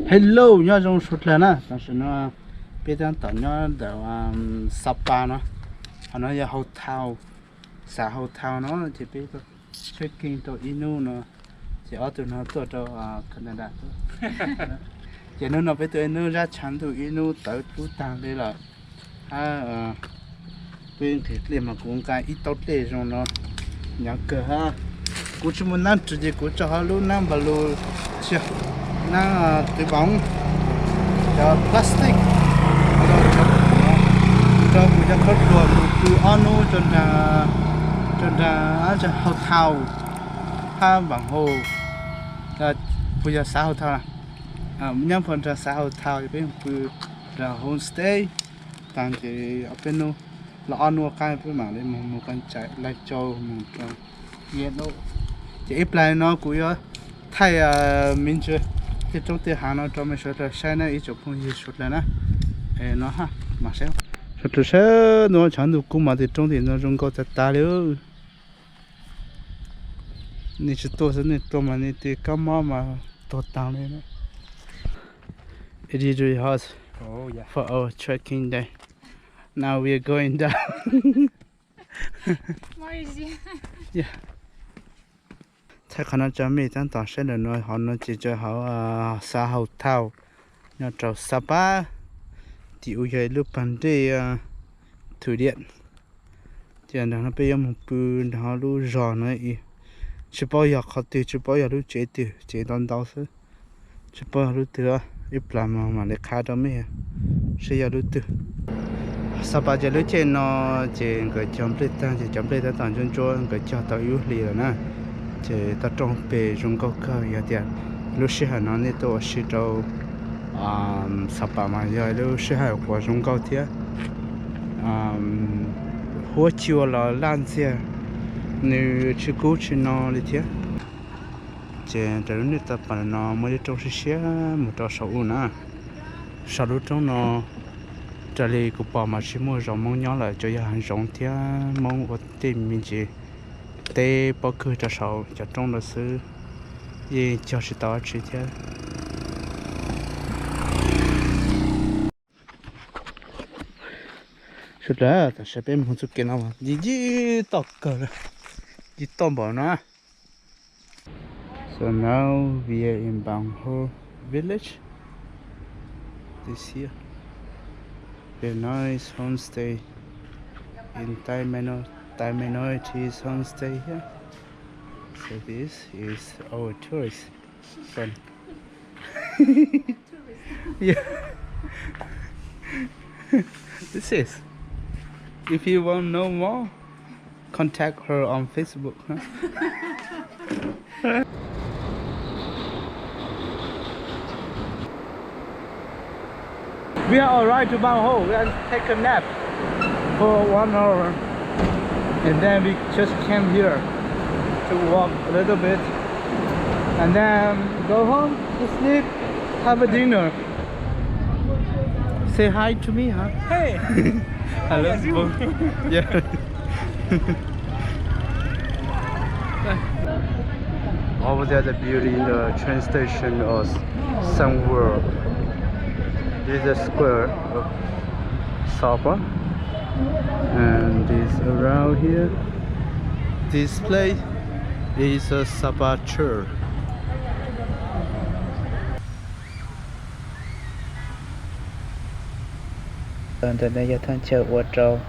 Hello, nyob zoo suav dlawg na, tam sim no peb tab tom nyob ntawm Sapa no, ho no yog hotel, xav hotel no ces peb check in rau ib hnub no, ces ob tug no tuaj rau Canada tuaj. Ces hnub no peb tuaj ib hnub, zab tshav ntuj ib hnub tawv dub tag li lawm. Hab peb nqhis dlej mas kuv nqa ib tauv dlej zoo no, hnyav kawg hab. Kuv tsis muaj nab ris ces kuv tso hauv lub nab npa lus, tsis, nab twv voov, cov plastic, rau kuv cov khaub dluag mus pw ob hnub rau nraag, rau nraag hotel hab npaam hau, puas yog xav hotel, nyob puag nraag xav hotel peb mus pw nraag homestay. Taag ces ob peb hnub, los ob hnub qaab peb mam li mus, mus Laij Cau mus rau Yellow. Ces ib plag no kuv yuav thaij me ntsis tej roob tej haav no rau mej sawv dlawg saib na ib tsoom phooj ywg sawv dlawg na. No ha, mam saib. Sawv dlawg saib, ntuj tshav ntuj kub mas tej roob tej no zoo nkauj tag tag li. Nej tsis tuaj xwb, nej tuaj mas nej tej kab mob mas tuag taag li. It is really hot for our trekking day. Now we are going down. Thaij qhov no rau mej tab tom saib ntawm no, hauv no ces rau hauv xav hotel nyob rau Sapa, tim u yog ib lub pag dej through diam. Ces nraag no peb yuav mus pw nraag lub zog no, tsis paub yog qhov twg, tsis paub yog lub tsev twg, tsev ntau ntau xwb, tsis paub yog lub twg. Ib plag mas mam li qha rau mej saib yog lub twg. Sapa ces lub caij no ces nkawd cog nplej taag ces cov nplej tab tom ntsuab ntsuab, nkawd cog tau ib lub hlis lawm na. Ces toj roob pem zoo nkauj kawg, yog tias lub sij hawm no nej tuaj ua si rau Sapa mas yog lub sij hawm uas zoo nkauj thiab. Huab cua los laj ntxiag, nws tsis kub tsis no li thiab. Ces raws lub nej tau pom no muaj ib lub roob siab siab mus rau saum u na. Saum lub roob no raws li kuv pom mas tsis muaj zos Moob nyob lawm, tsuas yog hav zoov thiab Moob ua tej me ntsis teb pob kws rau saum cov roob lawm xwb, yeej cog tsis tau dab tsi thiab. Sawv dlawg, tam sim peb mus txoj kev no yig yig toj kawg, yig toj npaum no. So now we are in Bang Ho village. This here, very nice homestay in Thai minor-, Thai minorities homestay here. So this is our tourist friend. Yeah. This is. If you want know more, contact her on Facebook. Huh? We are arrived to Bang Ho. We are take a nap for one hour, and then we just came here to walk a little bit, and then go home to sleep, have a dinner. Say hi to me, huh? Hey. Hello. Yes, you. Yeah. Over there, the building, the train station or somewhere. This is the square of Sapa. And this around here, this place is a Sapa church. Ntawm no yog thaj chaw ua rau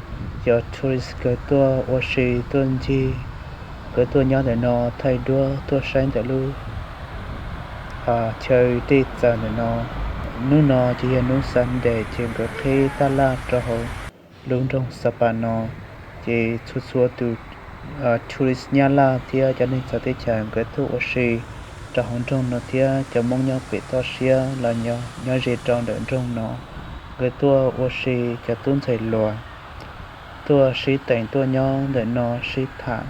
cov tourist nkawd tuaj ua si tuaj ncig, nkawd tuaj nyob ntawm no thaij duab tuaj saib ntawm lub chaw dej txaws ntawm no. Hnub no ces yog hnub Sunday ces nkawd qhib tab laj rau hauv lub nroog Sapa no, ces txhua txhua tus tourist Nyab Laj thiab cov neeg txawv teb chaws nkawd tuaj ua si rau hauv nroog no thiab cov Hmoob nyob pem toj siab los nyob ze rau ntawm nroog no, nkawd tuaj ua si, cov tub ntxhais hluas tuaj sib teem tuaj nyob ntawm no sib tham.